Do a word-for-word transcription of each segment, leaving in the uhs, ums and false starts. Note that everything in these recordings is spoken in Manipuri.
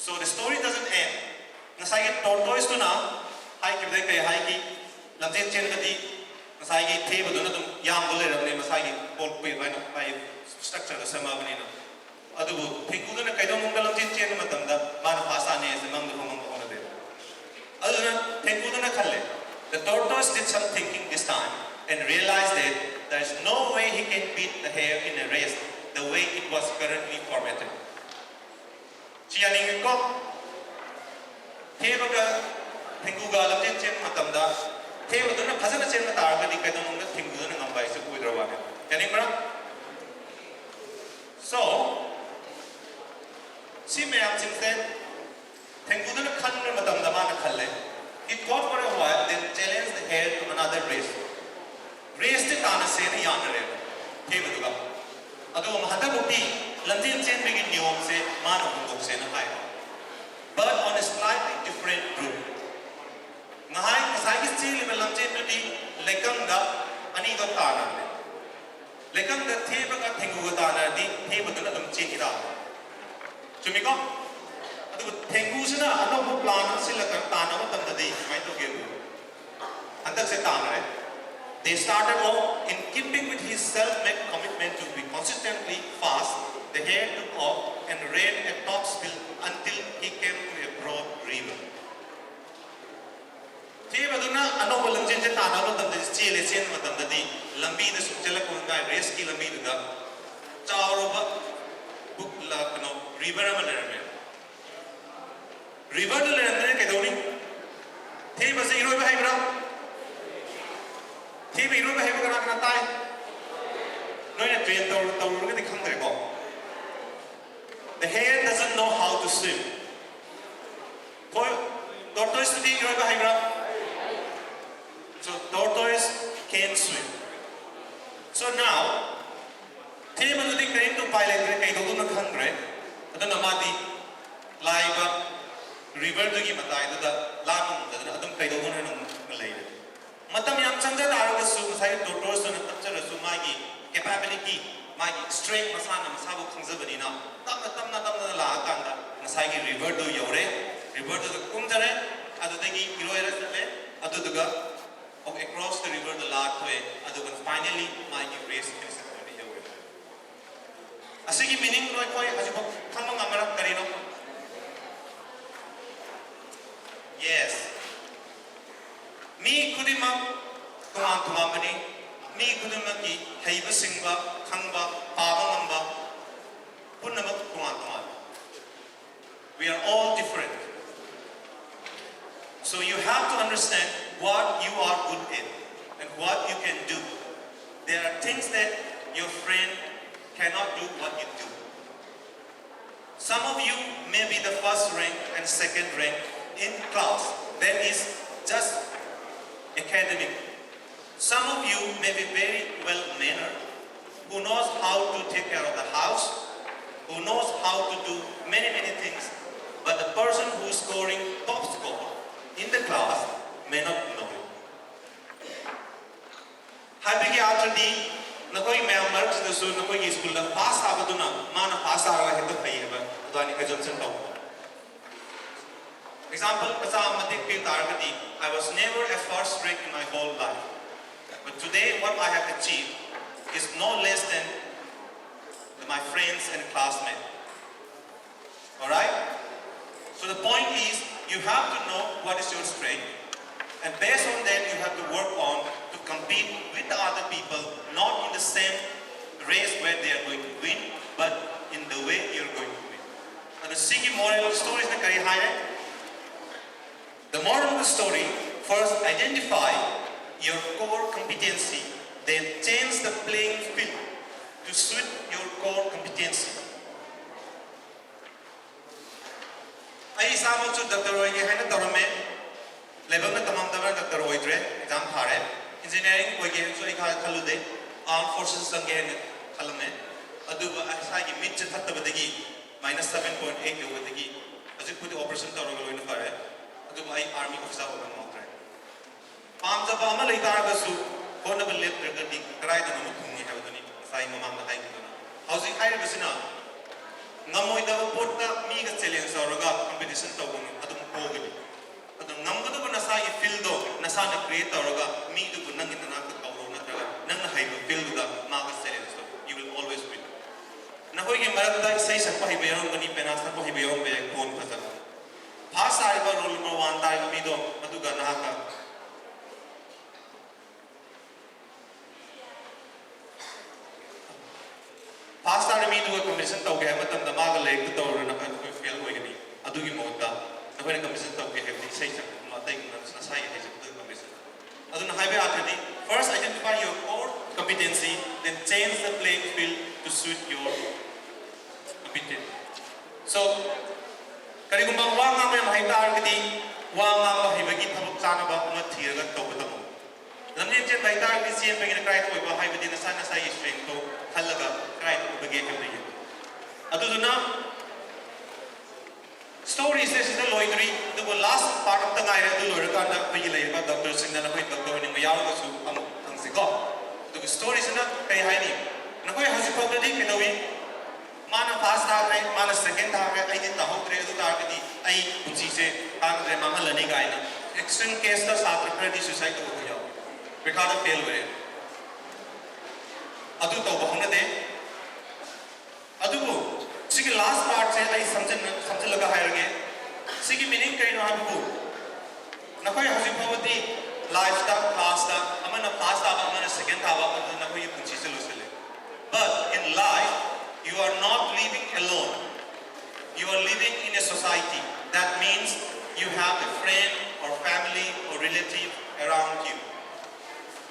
So the story doesn't end. ꯉꯁꯥꯏꯒꯤ tortoiseꯇꯨꯅ ꯍꯥꯏꯈꯤꯕꯗ ꯀꯩ ꯍꯥꯏꯈꯤ? ꯂꯝꯖꯦꯟ ꯆꯦꯟꯕꯗꯤ ꯉꯁꯥꯏꯒꯤ ꯊꯦꯕꯗꯨꯅ ꯑꯗꯨꯝ ꯌꯥꯝꯕ ꯂꯩꯔꯝꯃꯦ, ꯃꯁꯥꯒꯤ ꯄꯣꯠ ꯄꯨꯏ ꯑꯗꯨꯃꯥꯏꯅ ꯃꯥꯒꯤ structureꯗ ꯁꯦꯝꯃꯛꯑꯕꯅꯤꯅ꯫ ꯑꯗꯨꯕꯨ ꯊꯦꯡꯒꯨꯗꯨꯅ ꯀꯩꯗꯧꯅꯨꯡꯗ ꯂꯝꯖꯦꯟ ꯆꯦꯟꯕ ꯃꯇꯝꯗ ꯃꯥꯅ first ꯇꯥꯅꯤ ꯍꯥꯏꯁꯦ ꯃꯪꯗ ꯐꯥꯎ ꯃꯪꯕ ꯍꯧꯅꯗꯦ꯫ ꯑꯗꯨꯅ ꯊꯦꯡꯒꯨꯗꯨꯅ ꯈꯜꯂꯦ, "The tortoise did some thinking this time and realized that there is no way he can beat the hare in a race the way it was currently formatted." ꯁꯤ ꯌꯥꯅꯤꯡꯉꯤꯀꯣ? ꯊꯦꯕꯒ ꯊꯦꯡꯒꯨꯒ ꯂꯝꯖꯦꯟ ꯆꯦꯟꯕ ꯃꯇꯝꯗ ꯊꯦꯕꯗꯨꯅ ꯐꯖꯅ ꯆꯦꯟꯕ ꯇꯥꯔꯒꯗꯤ ꯀꯩꯗꯧꯅꯨꯡꯗ ꯊꯦꯡꯒꯨꯗꯨꯅ ꯉꯝꯕ ꯍꯥꯏꯁꯦ ꯑꯣꯏꯗ꯭ꯔꯕ ꯋꯥꯅꯤ꯫ ꯌꯥꯅꯤꯡꯕ꯭ꯔꯥ? So, ꯁꯤ ꯃꯌꯥꯝꯁꯤꯡꯁꯦ ꯊꯦꯡꯒꯨꯗꯨꯅ ꯈꯟꯕ ꯃꯇꯝꯗ ꯃꯥꯅ ꯈꯜꯂꯦ, "He thought for a while, then challenged the hare to another race." Raceꯁꯦ ꯇꯥꯟꯅꯁꯦꯅ ꯌꯥꯅꯔꯦꯕ ꯊꯦꯕꯗꯨꯒ꯫ ꯑꯗꯨꯒ ꯍꯟꯗꯛꯃꯨꯛꯇꯤ ꯂꯝꯖꯦꯟ ꯆꯦꯟꯕꯒꯤ ꯅꯤꯌꯣꯝꯁꯦ ꯃꯥꯅ ꯍꯣꯡꯗꯣꯛꯁꯦꯅ ꯍꯥꯏꯕ, but on a slightly different route. ꯉꯍꯥꯏ ꯉꯁꯥꯏꯒꯤ ꯆꯦꯜꯂꯤꯕ ꯂꯝꯖꯦꯟꯗꯨꯗꯤ ꯂꯩꯀꯪꯗ ꯑꯅꯤꯗꯣ ꯇꯥꯟꯅꯕꯅꯦ꯫ ꯂꯩꯀꯪꯗ ꯊꯦꯕꯒ ꯊꯦꯡꯒꯨꯒ ꯇꯥꯟꯅꯔꯗꯤ ꯊꯦꯕꯗꯨꯅ ꯑꯗꯨꯝ ꯆꯦꯟꯈꯤ ꯇꯥꯕ꯫ ꯆꯨꯝꯃꯤꯀꯣ? ꯑꯗꯨꯒ ꯊꯦꯡꯒꯨꯁꯤꯅ ꯑꯅꯧꯕ plan ꯑꯃ ꯁꯤꯜꯂꯒ ꯇꯥꯟꯅꯕ ꯃꯇꯝꯗꯗꯤ ꯀꯃꯥꯏꯅ ꯇꯧꯒꯦꯕꯨ? ꯍꯟꯗꯛꯁꯦ ꯇꯥꯟꯅꯔꯦ꯫ They started off in keeping with his self-made commitment to be consistently fast. The hare took off and ran at top speed until he came to a broad river. ꯊꯦꯕꯗꯨꯅ ꯑꯅꯧꯕ ꯂꯝꯖꯦꯟꯁꯦ ꯇꯥꯟꯅꯕ ꯃꯇꯝꯗꯗꯤ ꯆꯦꯜꯂꯦ, ꯆꯦꯟꯕ ꯃꯇꯝꯗꯗꯤ ꯂꯝꯕꯤꯗ ꯁꯨꯝ ꯆꯦꯜꯂꯛꯄ ꯃꯇꯝꯗ raceꯀꯤ ꯂꯝꯕꯤꯗꯨꯗ ꯆꯥꯎꯔꯕ ꯄꯨꯛ-, ꯂ-, ꯀꯩꯅꯣ, river ꯑꯃ ꯂꯩꯔꯝꯃꯦ꯫ Riverꯗꯨ ꯂꯩꯔꯝꯗ꯭ꯔꯦ ꯀꯩꯗꯧꯅꯤ? ꯊꯦꯕꯁꯦ ꯏꯔꯣꯏꯕ ꯍꯩꯕ꯭ꯔꯥ? ꯊꯦꯕ ꯏꯔꯣꯏꯕ ꯍꯩꯕ ꯀꯅꯥ ꯀꯅꯥ ꯇꯥꯏ? ꯅꯣꯏꯅ train ꯇꯧꯔ-, ꯇꯧꯔꯨꯔꯒꯗꯤ ꯈꯪꯗ꯭ꯔꯦꯀꯣ꯫ The hare doesn't know how to swim. ꯍꯣꯏ, tortoiseꯇꯨꯗꯤ ꯏꯔꯣꯏꯕ ꯍꯩꯕ꯭ꯔꯥ? So tortoise can swim. So now, ꯊꯦꯕꯗꯨꯗꯤ ꯀꯔꯤꯝꯇ ꯎꯄꯥꯏ ꯂꯩꯇ꯭ꯔꯦ, ꯀꯩꯗꯧꯗꯣꯏꯅꯣ ꯈꯪꯗ꯭ꯔꯦ꯫ ꯑꯗꯨꯅ ꯃꯥꯗꯤ ꯂꯥꯛꯏꯕ riverꯗꯨꯒꯤ ꯃꯇꯥꯏꯗꯨꯗ ꯂꯥꯟꯕ ꯉꯝꯗꯗꯅ ꯑꯗꯨꯝ ꯀꯩꯗꯧꯗꯣꯏꯅꯣ ꯍꯥꯏꯅ ꯂꯩꯔꯦ꯫ ꯃꯇꯝ ꯌꯥꯝ ꯆꯪꯖ ꯇꯥꯔꯒꯁꯨ ꯉꯁꯥꯏꯒꯤ tortoiseꯇꯨꯅ ꯇꯞꯆꯔꯁꯨ ꯃꯥꯒꯤ capability, ꯃꯥꯒꯤ strength ꯃꯁꯥꯅ ꯃꯁꯥꯕꯨ ꯈꯪꯖꯕꯅꯤꯅ ꯇꯞꯅ ꯇꯞꯅ ꯇꯞꯅ ꯂꯥꯛꯑꯀꯥꯟꯗ ꯉꯁꯥꯏꯒꯤ ꯔꯤꯚꯔꯗꯨ ꯌꯧꯔꯦ, ꯔꯤꯚꯔꯗꯨꯗ ꯀꯨꯝꯊꯔꯦ, ꯑꯗꯨꯗꯒꯤ ꯏꯔꯣꯏꯔ ꯆꯠꯂꯦ, ꯑꯗꯨꯗꯨꯒ ꯑꯃꯨꯛ across the river ꯗ ꯂꯥꯛꯊꯣꯛꯑꯦ, ꯑꯗꯨꯒ finally ꯃꯥꯒꯤ ꯔꯦꯁ ꯐꯤꯅꯤꯁꯤꯡ ꯄꯣꯏꯟꯗ ꯌꯧꯔꯦ꯫ ꯑꯁꯤꯒꯤ ꯃꯤꯅꯤꯡ ꯅꯣꯏꯈꯣꯏ ꯍꯧꯖꯤꯛꯐꯥꯎ ꯈꯪꯕ ꯉꯝꯃꯔ ꯀꯔꯤꯅꯣ? ꯌꯦꯁ, ꯃꯤ ꯈꯨꯗꯤꯡꯃꯛ ꯇꯣꯉꯥꯟ ꯇꯣꯉꯥꯟꯕꯅꯤ꯫ ꯃꯤ ꯈꯨꯗꯤꯡꯃꯛꯀꯤ ꯍꯩꯕ ꯁꯤꯡꯕ, ꯈꯪꯕ, ꯄꯥꯕ ꯉꯝꯕ ꯄꯨꯝꯅꯃꯛ ꯇꯣꯉꯥꯟ ꯇꯣꯉꯥꯟꯕ꯫ We are all different. So you have to understand what you are good at and what you can do. There are things that your friend cannot do what you do. Some of you may be the first rank and second rank in class. That is just academic. Some of you may be very well mannered, who knows how to take care of the house, who knows how to do many, many things, but the person who is scoring top score in the class may not know it. ꯍꯥꯏꯕꯒꯤ ꯑꯥꯔꯊꯗꯤ, ꯅꯈꯣꯏ ꯃꯌꯥꯝ ꯃꯔꯛꯁꯤꯗꯁꯨ ꯅꯈꯣꯏꯒꯤ ꯁ꯭ꯀꯨꯜꯗ ꯐꯥꯁ ꯇꯥꯕꯗꯨꯅ ꯃꯥꯅ ꯐꯥꯁ ꯇꯥꯔꯒ ꯍꯦꯛꯇ ꯐꯩ ꯍꯥꯏꯕ ꯑꯗꯨꯃꯥꯏꯅ ꯑꯦꯖꯝꯁꯟ ꯇꯧꯕ꯫ ꯑꯦꯛꯖꯥꯝꯄꯜ ꯃꯆꯥ ꯑꯃ ꯃꯇꯦꯛ ꯄꯤꯕ ꯇꯥꯔꯒꯗꯤ, I was never a first rank in my whole life, but today what I have achieved is no less than my friends and classmates. Alright? So the point is, you have to know what is your strength, and based on that, you have to work on to compete with the other people, not in the same race where they are going to win, but in the way you're going to win. ꯑꯗꯣ ꯁꯤꯒꯤ moral story ꯁꯤꯅ ꯀꯔꯤ ꯍꯥꯏꯔꯦ? The moral of the story: first identify your core competency, then change the playing field to suit your core competency. ꯑꯩ ꯏꯁꯥꯃꯛꯁꯨ ꯗꯣꯛꯇꯔ ꯑꯣꯏꯒꯦ ꯍꯥꯏꯅ ꯇꯧꯔꯝꯃꯦ꯫ ꯂꯥꯏꯕꯛꯅ ꯇꯝꯃꯝꯗꯕꯅ ꯗꯣꯛꯇꯔ ꯑꯣꯏꯗ꯭ꯔꯦ꯫ ꯑꯦꯛꯖꯥꯝ ꯊꯥꯔꯦ꯫ ꯏꯟꯖꯤꯅꯤꯌꯥꯔꯤꯡ ꯑꯣꯏꯒꯦ ꯍꯥꯏꯅꯁꯨ ꯑꯩ ꯈꯜꯂꯨꯗꯦ꯫ ꯑꯥꯔꯝ ꯐꯣꯔꯁꯦꯁ ꯆꯪꯒꯦ ꯍꯥꯏꯅ ꯈꯜꯂꯝꯃꯦ꯫ ꯑꯗꯨꯕꯨ ꯏꯁꯥꯒꯤ ꯃꯤꯠꯁꯦ ꯐꯠꯇꯕꯗꯒꯤ ꯃꯥꯏꯅꯁ ꯁꯕꯦꯟ ꯄꯣꯏꯟ ꯑꯩꯠ ꯌꯧꯕꯗꯒꯤ ꯍꯧꯖꯤꯛꯄꯨꯗꯤ ꯑꯣꯄꯔꯦꯁꯟ ꯇꯧꯔꯒ ꯂꯣꯏꯅ ꯐꯔꯦ꯫ ꯑꯗꯨꯕꯨ ꯑꯩ ꯑꯥꯔꯃꯤ ꯑꯣꯐꯤꯁꯥꯔ ꯑꯣꯏꯕ ꯉꯝꯍꯧꯗ꯭ꯔꯦ꯫ ꯄꯥꯝꯖꯕ ꯑꯃ ꯂꯩ ꯇꯥꯔꯒꯁꯨ ꯍꯣꯠꯅꯕ ꯂꯦꯞꯇ꯭ꯔꯒꯗꯤ ꯀꯗꯥꯏꯗꯅꯣ ꯑꯃ ꯊꯨꯡꯉꯤ ꯍꯥꯏꯕꯗꯨꯅꯤ ꯉꯁꯥꯏ ꯃꯃꯥꯡꯗ ꯍꯥꯏꯈꯤꯕꯗꯨꯅ꯫ ꯍꯧꯖꯤꯛ ꯍꯥꯏꯔꯤꯕꯁꯤꯅ ꯉꯝꯃꯣꯏꯗꯕ ꯄꯣꯠꯇ ꯃꯤꯒ ꯆꯦꯂꯦꯟꯖ ꯇꯧꯔꯒ ꯀꯝꯄꯤꯇꯤꯁꯟ ꯇꯧꯒꯅꯨ, ꯑꯗꯨꯝ ꯄꯣꯒꯅꯤ꯫ ꯑꯗꯣ ꯉꯝꯒꯗꯕ ꯅꯁꯥꯒꯤ ꯐꯤꯜꯗꯣ ꯅꯁꯥꯅ ꯀ꯭ꯔꯤꯌꯦꯠ ꯇꯧꯔꯒ ꯃꯤꯗꯨꯕꯨ ꯅꯪꯒꯤ ꯅꯅꯥꯛꯇ ꯀꯧꯔꯣ, ꯅꯠꯇ꯭ꯔꯒ ꯅꯪꯅ ꯍꯩꯕ ꯐꯤꯜꯗꯨꯗ ꯃꯥꯒ ꯆꯦꯂꯦꯟꯖ ꯇꯧ꯫ You will always win. ꯅꯈꯣꯏꯒꯤ ꯃꯔꯛꯇ ꯏꯁꯩ ꯁꯛꯄ ꯍꯩꯕ ꯌꯥꯎꯔꯝꯒꯅꯤ, ꯄꯦꯅꯥ ꯁꯛꯄ ꯍꯩꯕ ꯌꯥꯎꯔꯝꯕ ꯌꯥꯏ, ꯈꯣꯟ ꯐꯖꯕ꯫ ꯐꯥꯁ ꯇꯥꯔꯤꯕ, ꯔꯣꯜ ꯅꯝꯕꯔ ꯋꯥꯟ ꯇꯥꯔꯤꯕ ꯃꯤꯗꯣ ꯑꯗꯨꯒ ꯅꯍꯥꯛꯀ ꯐꯥꯁ ꯇꯥꯔꯤꯕ ꯃꯤꯗꯨꯒ ꯀꯝꯄꯤꯇꯤꯁꯟ ꯇꯧꯒꯦ ꯍꯥꯏꯕ ꯃꯇꯝꯗ ꯃꯥꯒ ꯂꯥꯏꯔꯤꯛꯇ ꯇꯧꯔꯨꯔꯅ ꯑꯩꯈꯣꯏ ꯐꯦꯜ ꯑꯣꯏꯒꯅꯤ꯫ ꯑꯗꯨꯒꯤ ꯃꯍꯨꯠꯇ ꯅꯈꯣꯏꯅ ꯀꯝꯄꯤꯇꯤꯁꯟ ꯇꯧꯒꯦ ꯍꯥꯏꯕꯗꯤ ꯏꯁꯩ ꯁꯛꯄꯒꯨꯝꯕ ꯑꯇꯩꯒꯨꯝꯕ ꯅꯁꯥꯒꯤ ꯍꯩꯖꯕꯗꯨꯒ ꯀꯝꯄꯤꯇꯤꯁꯟ꯫ ꯑꯗꯨꯅ ꯍꯥꯏꯕ ꯌꯥꯗ꯭ꯔꯗꯤ, first identify your core competency, then change the playing field to suit your competency. So, ꯀꯔꯤꯒꯨꯝꯕ ꯋꯥ ꯉꯥꯡꯕ ꯌꯥꯝ ꯍꯩ ꯇꯥꯔꯒꯗꯤ, ꯋꯥ ꯉꯥꯡꯕ ꯍꯩꯕꯒꯤ ꯊꯕꯛ ꯆꯥꯅꯕ ꯑꯃ ꯊꯤꯔꯒ ꯇꯧꯕ ꯇꯝꯃꯨ꯫ ꯂꯝꯖꯦꯟ ꯆꯦꯟꯕ ꯍꯩ ꯇꯥꯔꯒꯗꯤ, ꯆꯦꯟꯕꯒꯤꯅ ꯀꯗꯥꯏꯗ ꯑꯣꯏꯕ ꯍꯥꯏꯕꯗꯤ ꯅꯁꯥ ꯅꯁꯥꯒꯤ ꯁ꯭ꯇꯔꯦꯡꯇꯣ ꯈꯜꯂꯒ ꯀꯗꯥꯏꯗ ꯑꯣꯏꯕꯒꯦ ꯍꯥꯏꯕꯗꯨ ꯌꯦꯡꯉꯨ꯫ ꯑꯗꯨꯗꯨꯅ ꯁ꯭ꯇꯣꯔꯤꯁꯦ ꯁꯤꯗ ꯂꯣꯏꯗ꯭ꯔꯤ, ꯑꯗꯨꯕꯨ ꯂꯥꯁ ꯄꯥꯔꯠ ꯑꯝꯇ ꯉꯥꯏꯔꯦ꯫ ꯑꯗꯨ ꯂꯣꯏꯔꯀꯥꯟꯗ ꯑꯩꯈꯣꯏꯒꯤ ꯂꯩꯔꯤꯕ ꯗꯣꯛꯇꯔꯁꯤꯡꯅ ꯅꯈꯣꯏ ꯗꯣꯛꯇꯔ ꯑꯣꯏꯅꯤꯡꯕ ꯌꯥꯎꯔꯒꯁꯨ ꯑꯃꯨꯛ ꯍꯪꯁꯤꯀꯣ꯫ ꯑꯗꯨꯒ ꯁ꯭ꯇꯣꯔꯤꯁꯤꯅ ꯀꯔꯤ ꯍꯥꯏꯅꯤ? ꯅꯈꯣꯏ ꯍꯧꯖꯤꯛ ꯐꯥꯎꯗꯗꯤ ꯀꯩꯗꯧꯏ? ꯃꯥꯅ ꯐꯥꯁ ꯇꯥꯈ꯭ꯔꯦ, ꯃꯥꯅ ꯁꯦꯀꯦꯟ ꯇꯥꯈ꯭ꯔꯦ, ꯑꯩꯗꯤ ꯇꯥꯍꯧꯗ꯭ꯔꯦ, ꯑꯗꯨ ꯇꯥꯔꯒꯗꯤ ꯑꯩ ꯄꯨꯟꯁꯤꯁꯦ ꯀꯥꯟꯅꯗ꯭ꯔꯦ, ꯃꯥꯡꯍꯜꯂꯅꯤ ꯀꯥꯏꯅ ꯑꯦꯛꯁꯇ꯭ꯔꯤꯝ ꯀꯦꯁꯇ ꯁꯥꯇ꯭ꯔ ꯈꯔꯗꯤ ꯁꯨꯏꯁꯥꯏꯗ ꯇꯧꯕ ꯌꯥꯎꯏ꯫ ꯄꯔꯤꯈꯥꯗ ꯐꯦꯜ ꯑꯣꯏꯔꯦ꯫ ꯑꯗꯨ ꯇꯧꯕ ꯍꯧꯅꯗꯦ꯫ ꯑꯗꯨꯕꯨ ꯁꯤꯒꯤ ꯂꯥꯁ ꯄꯥꯔꯠꯁꯦ ꯑꯩ ꯁꯝꯖꯤꯟꯅ-, ꯁꯝꯖꯤꯜꯂꯒ ꯍꯥꯏꯔꯒꯦ꯫ ꯁꯤꯒꯤ ꯃꯤꯅꯤꯡ ꯀꯔꯤꯅꯣ ꯍꯥꯏꯕꯕꯨ, ꯅꯈꯣꯏ ꯍꯧꯖꯤꯛ ꯐꯥꯎꯕꯗꯤ ꯂꯥꯏꯐꯇ, ꯀ꯭ꯂꯥꯁꯇ ꯑꯃꯅ ꯐꯥꯁ ꯇꯥꯕ, ꯑꯃꯅ ꯁꯦꯀꯦꯟ ꯇꯥꯕ, ꯑꯗꯨ ꯅꯈꯣꯏꯒꯤ ꯄꯨꯟꯁꯤꯁꯦ ꯂꯣꯏꯁꯤꯜꯂꯦ꯫ But in life, you are not living alone. You are living in a society. That means you have a friend or family or relative around you.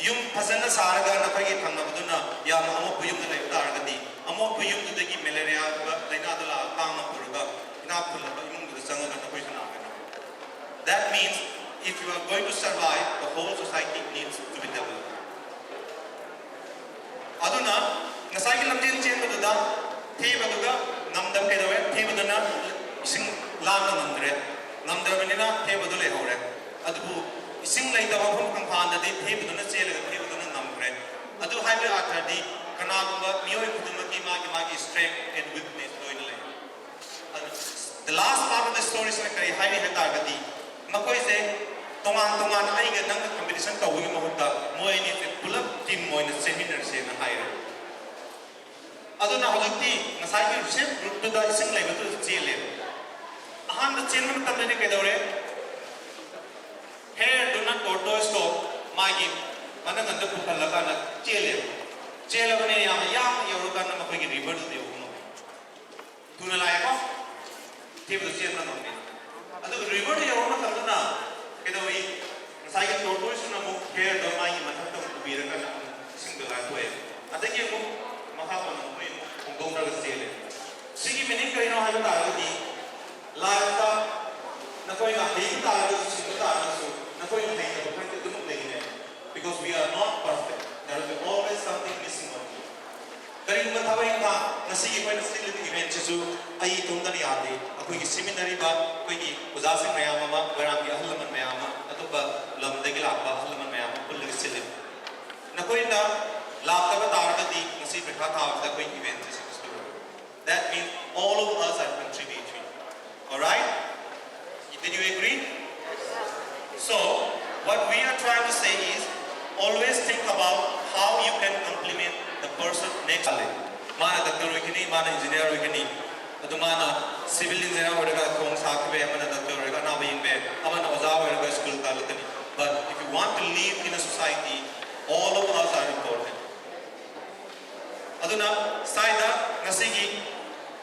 ꯌꯨꯝ ꯐꯖꯅ ꯁꯥꯔꯒ ꯅꯈꯣꯏꯒꯤ ꯊꯪꯅꯕꯗꯨꯅ ꯌꯥꯝꯅ ꯑꯃꯣꯠꯄ ꯌꯨꯝꯗ ꯂꯩꯕ ꯇꯥꯔꯒꯗꯤ, ꯑꯃꯣꯠꯄ ꯌꯨꯝꯗꯨꯗꯒꯤ ꯃꯦꯂꯦꯔꯤꯌꯥ ꯂꯥꯏꯅꯥꯗꯨ ꯂꯥꯛꯑꯒ ꯀꯥꯡꯅ ꯄꯨꯔꯒ ꯏꯅꯥꯛ ꯈꯨꯜꯂꯕ ꯏꯃꯨꯡꯗꯨꯗ ꯆꯪꯉꯒ ꯅꯈꯣꯏꯁꯨ ꯅꯥꯒꯅꯤ꯫ That means if you are going to survive, the whole society needs to be developed. ꯑꯗꯨꯅ ꯉꯁꯥꯏꯒꯤ ꯂꯝꯖꯦꯟ ꯆꯦꯟꯕꯗꯨꯗ ꯊꯦꯕꯗꯨꯒ ꯉꯝꯗꯕ ꯀꯩꯗꯧꯋꯦ? ꯊꯦꯕꯗꯨꯅ ꯏꯁꯤꯡ ꯂꯥꯟꯕ ꯉꯝꯗ꯭ꯔꯦ꯫ ꯉꯝꯗ꯭ꯔꯕꯅꯤꯅ ꯊꯦꯕꯗꯨ ꯂꯩꯍꯧꯔꯦ꯫ ꯑꯗꯨꯕꯨ ꯏꯁꯤꯡ ꯂꯩꯇꯕ ꯃꯐꯝ ꯈꯪꯐꯥꯟꯗꯗꯤ ꯊꯦꯕꯗꯨꯅ ꯆꯦꯜꯂꯒ ꯊꯦꯕꯗꯨꯅ ꯉꯝꯈ꯭ꯔꯦ꯫ ꯑꯗꯨ ꯍꯥꯏꯕ ꯑꯔꯊꯗꯤ ꯀꯅꯥꯒꯨꯝꯕ ꯃꯤꯑꯣꯏ ꯈꯨꯗꯤꯡꯃꯛꯀꯤ ꯃꯥꯒꯤ ꯃꯥꯒꯤ strength and weakness ꯂꯣꯏꯅ ꯂꯩ꯫ The last part of the story ꯁꯤꯅ ꯀꯔꯤ ꯍꯥꯏꯔꯤ ꯍꯥꯏ ꯇꯥꯔꯒꯗꯤ, ꯃꯈꯣꯏꯁꯦ ꯇꯣꯉꯥꯟ ꯇꯣꯉꯥꯟ ꯑꯩꯒ ꯅꯪꯒ competition ꯇꯧꯕꯒꯤ ꯃꯍꯨꯠꯇ ꯃꯣꯏ ꯑꯅꯤꯁꯦ ꯄꯨꯂꯞ team ꯑꯣꯏꯅ ꯆꯦꯟꯃꯤꯟꯅꯔꯁꯦꯅ ꯍꯥꯏꯔꯦ꯫ ꯑꯗꯨꯅ ꯍꯧꯖꯤꯛꯇꯤ ꯉꯁꯥꯏꯒꯤ same group ꯇꯨꯗ ꯏꯁꯤꯡ ꯂꯩꯕꯗꯨꯗ ꯆꯦꯜꯂꯦ꯫ ꯑꯍꯥꯟꯕ ꯆꯦꯟꯕ ꯃꯇꯝꯗꯗꯤ ꯀꯩꯗꯧꯔꯦ? Hair ꯗꯨꯅ tortoise ꯇꯣ ꯃꯥꯒꯤ ꯃꯅꯪꯒꯟꯗ ꯄꯨꯈꯠꯂꯀꯥꯟꯗ ꯆꯦꯜꯂꯦꯕ꯫ ꯆꯦꯜꯂꯕꯅꯤꯅ ꯌꯥꯝꯅ ꯌꯥꯡꯅ ꯌꯧꯔꯀꯥꯟꯗ ꯃꯈꯣꯏꯒꯤ river ꯗꯨꯗ ꯌꯧꯕ ꯉꯝꯃꯦ꯫ ꯊꯨꯅ ꯂꯥꯛꯑꯦꯀꯣ? ꯊꯦꯕꯗ ꯆꯦꯟꯕ ꯉꯝꯃꯦ꯫ ꯑꯗꯨꯒ river ꯗ ꯌꯧꯔ ꯃꯇꯝꯗꯅ ꯀꯩꯗꯧꯏ? ꯉꯁꯥꯏꯒꯤ tortoise ꯇꯨꯅ ꯑꯃꯨꯛ hair ꯗꯣ ꯃꯥꯒꯤ ꯃꯊꯛꯇ ꯑꯃꯨꯛ ꯄꯨꯕꯤꯔꯒ ꯑꯃꯨꯛ ꯏꯁꯤꯡꯗ ꯂꯥꯟꯊꯣꯛꯑꯦ꯫ ꯑꯗꯒꯤ ꯑꯃꯨꯛ ꯃꯈꯥ ꯇꯥꯅ ꯃꯈꯣꯏ ꯑꯃꯨꯛ ꯍꯣꯡꯗꯣꯛꯅꯔꯒ ꯆꯦꯜꯂꯦ꯫ ꯁꯤꯒꯤ meaning ꯀꯔꯤꯅꯣ ꯍꯥꯏꯕ ꯇꯥꯔꯒꯗꯤ, life ꯇ ꯅꯈꯣꯏꯅ ꯍꯩꯕ ꯇꯥꯔꯒꯁꯨ, ꯁꯤꯡꯕ ꯇꯥꯔꯒꯁꯨ, ꯅꯈꯣꯏꯅ ꯍꯩꯇꯕ ꯈꯔꯗꯤ ꯑꯗꯨꯃꯛ ꯂꯩꯒꯅꯦ꯫ Because we are not perfect, there will be always something missing on you. ꯀꯔꯤꯒꯨꯝꯕ ꯊꯕꯛ ꯏꯪꯈꯥꯡ, ꯉꯁꯤꯒꯤ ꯑꯩꯈꯣꯏꯅ ꯁꯤꯜꯂꯤꯕ event ꯁꯤꯁꯨ ꯑꯩ ꯏꯇꯣꯝꯇꯅ ꯌꯥꯗꯦ, ꯑꯩꯈꯣꯏꯒꯤ ꯁꯤꯟꯃꯤꯟꯅꯔꯤꯕ ꯑꯩꯈꯣꯏꯒꯤ ꯑꯣꯖꯥꯁꯤꯡ ꯃꯌꯥꯝ ꯑꯃ, ꯃꯣꯏꯔꯥꯡꯒꯤ ꯑꯍꯜ ꯂꯃꯟ ꯃꯌꯥꯝ ꯑꯃ, ꯑꯇꯣꯞꯄ ꯂꯝꯗꯒꯤ ꯂꯥꯛꯄ ꯑꯍꯜ ꯂꯃꯟ ꯃꯌꯥꯝ ꯑꯃ ꯄꯨꯜꯂꯒ ꯁꯤꯜꯂꯤ꯫ ꯅꯈꯣꯏꯅ ꯂꯥꯛꯇꯕ ꯇꯥꯔꯒꯗꯤ ꯉꯁꯤ ꯄꯩꯈꯥ ꯊꯥꯕꯁꯤꯗ ꯑꯩꯈꯣꯏ event ꯁꯦ successful ꯑꯣꯏꯔꯣꯏ. That means all of us are contributing. Alright? Did you agree? So, what we are trying to say is, always think about how you can complement the person next. ꯃꯥꯅ doctor ꯑꯣꯏꯒꯅꯤ, ꯃꯥꯅ engineer ꯑꯣꯏꯒꯅꯤ, ꯑꯗꯨ ꯃꯥꯅ civil engineer ꯑꯣꯏꯔꯒ ꯊꯣꯡ ꯁꯥꯈꯤꯕ ꯌꯥꯏ, ꯑꯃꯅ doctor ꯑꯣꯏꯔꯒ ꯑꯅꯥꯕ ꯌꯦꯡꯕ ꯌꯥꯏ, ꯑꯃꯅ ꯑꯣꯖꯥ ꯑꯣꯏꯔꯒ school ꯇꯥꯛꯂꯛꯀꯅꯤ. But if you want to live in a society, all of us are important. ꯑꯗꯨꯅ ꯁ꯭ꯋꯥꯏꯗ ꯉꯁꯤꯒꯤ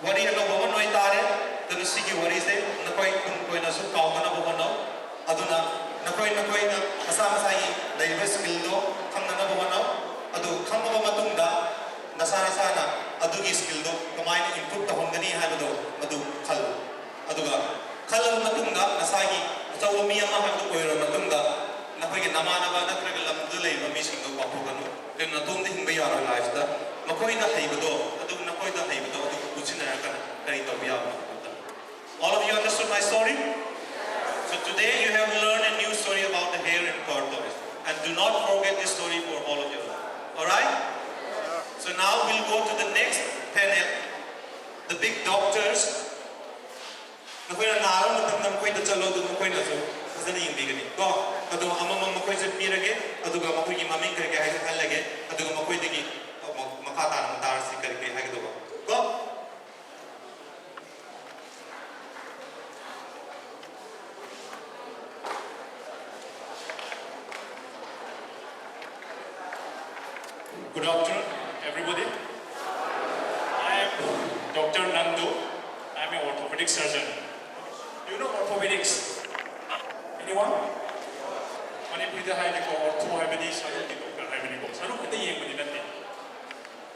ꯋꯥꯔꯤ ꯑꯅꯧꯕ ꯑꯃ ꯅꯣꯏ ꯇꯥꯔꯦ꯫ ꯑꯗꯨꯅ ꯁꯤꯒꯤ ꯋꯥꯔꯤꯁꯦ ꯅꯈꯣꯏ ꯇꯨꯡ ꯀꯣꯏꯅꯁꯨ ꯀꯥꯎꯗꯅꯕ ꯍꯣꯠꯅꯧ꯫ ꯑꯗꯨꯅ ꯅꯈꯣꯏ ꯅꯈꯣꯏꯅ ꯃꯁꯥ ꯃꯁꯥꯒꯤ ꯂꯩꯔꯤꯕ skill ꯗꯣ ꯈꯪꯅꯅꯕ ꯍꯣꯠꯅꯧ꯫ ꯑꯗꯨ ꯈꯪꯉꯕ ꯃꯇꯨꯡꯗ ꯅꯁꯥ ꯅꯁꯥꯅ ꯑꯗꯨꯒꯤ skill ꯗꯣ ꯀꯃꯥꯏꯅ improve ꯇꯧꯍꯟꯒꯅꯤ ꯍꯥꯏꯕꯗꯣ ꯃꯗꯨ ꯈꯜꯂꯨ꯫ ꯑꯗꯨꯒ ꯈꯜꯂꯕ ꯃꯇꯨꯡꯗ ꯅꯁꯥꯒꯤ ꯑꯆꯧꯕ ꯃꯤ ꯑꯃ ꯍꯥꯏꯕꯗꯨ ꯑꯣꯏꯔꯕ ꯃꯇꯨꯡꯗ ꯅꯈꯣꯏꯒꯤ ꯅꯃꯥꯟꯅꯕ ꯅꯠꯇ꯭ꯔꯒ ꯂꯝꯗꯨꯗ ꯂꯩꯔꯤꯕ ꯃꯤꯁꯤꯡꯗꯣ ꯀꯥꯎꯊꯣꯛꯀꯅꯨ꯫ ꯑꯗꯨꯅ ꯅꯇꯣꯝꯗ ꯍꯤꯡꯕ ꯌꯥꯔꯣꯏ life ꯇ꯫ ꯃꯈꯣꯏꯗ ꯍꯩꯕꯗꯣ, ꯑꯗꯨ ꯅꯈꯣꯏꯗ ꯍꯩꯕꯗꯣ ꯑꯗꯨ ꯄꯨꯟꯁꯤꯟꯅꯔꯒ ꯀꯔꯤ ꯇꯧꯕ ꯌꯥꯕꯅꯣ? All of you understood my story? So today you have learned a new story about the hair and tortoise. And do not forget this story for all of your life. Alright? So now we'll go to the next panel, the big doctors. ꯅꯈꯣꯏꯅ ꯅꯥꯕ ꯃꯇꯝꯗ ꯃꯈꯣꯏꯗ ꯆꯠꯂꯣ, ꯑꯗꯨ ꯃꯈꯣꯏꯅꯁꯨ ꯐꯖꯅ ꯌꯦꯡꯕꯤꯒꯅꯤ ꯀꯣ꯫ ꯑꯗꯣ ꯑꯃꯃꯝ ꯃꯈꯣꯏꯁꯦ ꯄꯤꯔꯒꯦ, ꯑꯗꯨꯒ ꯃꯈꯣꯏꯒꯤ ꯃꯃꯤꯡ ꯀꯔꯤ ꯀꯔꯤ ꯍꯥꯏꯒꯦ ꯈꯜꯂꯒꯦ, ꯑꯗꯨꯒ ꯃꯈꯣꯏꯗꯒꯤ ꯑꯃꯨꯛ ꯃꯈꯥ ꯇꯥꯅ ꯑꯃꯨꯛ ꯇꯥꯔꯁꯤ ꯀꯔꯤ ꯀꯔꯤ ꯍꯥꯏꯒꯗꯧꯕ ꯀꯣ꯫ Good afternoon, everybody. I am Doctor Nandu. I am an orthopedic surgeon. Do you know orthopedics? Anyone? ꯃꯅꯤꯄꯨꯔꯤꯗ ꯍꯥꯏꯔꯗꯤꯀꯣ, ꯑꯣꯔꯊꯣ ꯍꯥꯏꯕꯗꯤ ꯁꯔꯨꯒꯤ ꯗꯣꯛꯇꯔ ꯍꯥꯏꯕꯅꯤꯀꯣ꯫ ꯁꯔꯨ